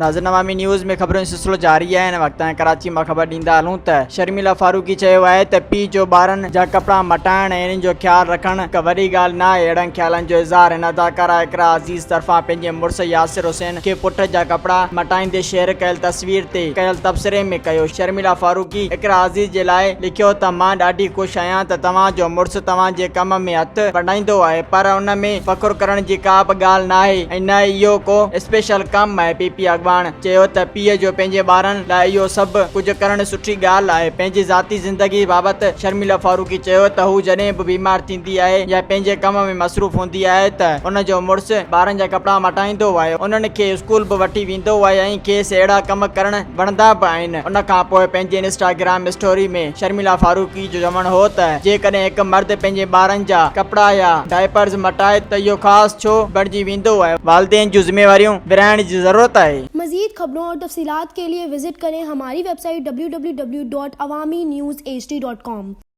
ناظرين عوامي نيوز ۾ خبرن جو سلسلو جاري آهي هن وقت تائين ڪراچي مان خبر ڏيندا هلون ته شرميلا فاروقي چيو آهي ته پيء جو ٻارن جا ڪپڙا مٽائڻ ۽ انهن جو خيال رکڻ ڪا وڏي ڳالهه ناهي اهڙن خيالن جو اظهار هن اداڪارا اقرا عزيز طرفان پنهنجي مڙس ياسر حسين کي پٽ جا ڪپڙا مٽائيندي شيئر ڪيل تصوير تي ڪيل تبصري ۾ ڪيو شرميلا فاروقي اقرا عزيز جي لاء لکيو ته مان ڏاڍي خوش آهيان ته توهان جو مڙس توهان جي ڪم ۾ هٿ ونڊائيندو آهي پر ان ۾ فخر ڪرڻ جي ڪا به ڳالهه ناهي ۽ نه ئي اهو ڪو اسپيشل ڪم آهي. پي پي اڳواڻ چيو ته پيء جو پنهنجي ٻارن لاء اهو سڀ ڪجهه ڪرڻ سٺي ڳالهه آهي. پنهنجي ذاتي زندگي بابت شرميلا فاروقي چيو ته هو جڏهن به بيمار ٿيندي آهي يا پنهنجي ڪم ۾ مصروف هوندي آهي ته ان جو مڙس ٻارن جا ڪپڙا مٽائيندو آهي، انهن کي اسڪول به وٺي ويندو آهي ۽ کيس اهڙا ڪم ڪرڻ وڻندا به آهن. ان کان پوء پنهنجي انسٽاگرام اسٽوري ۾ شرميلا فاروقي جو چوڻ هو ته جيڪڏهن هڪ مرد پنهنجي ٻارن جا ڪپڙا يا ڊائپرز مٽائي ته اهو خاص ڇو بڻجي ويندو آهي، والدين جون ذميواريون ورهائڻ جي ضرورت آهي. مزيد خبرون اور تفصيلات کے لئے وزٽ ڪرين ھماري web site www.awamiNewsHD.com.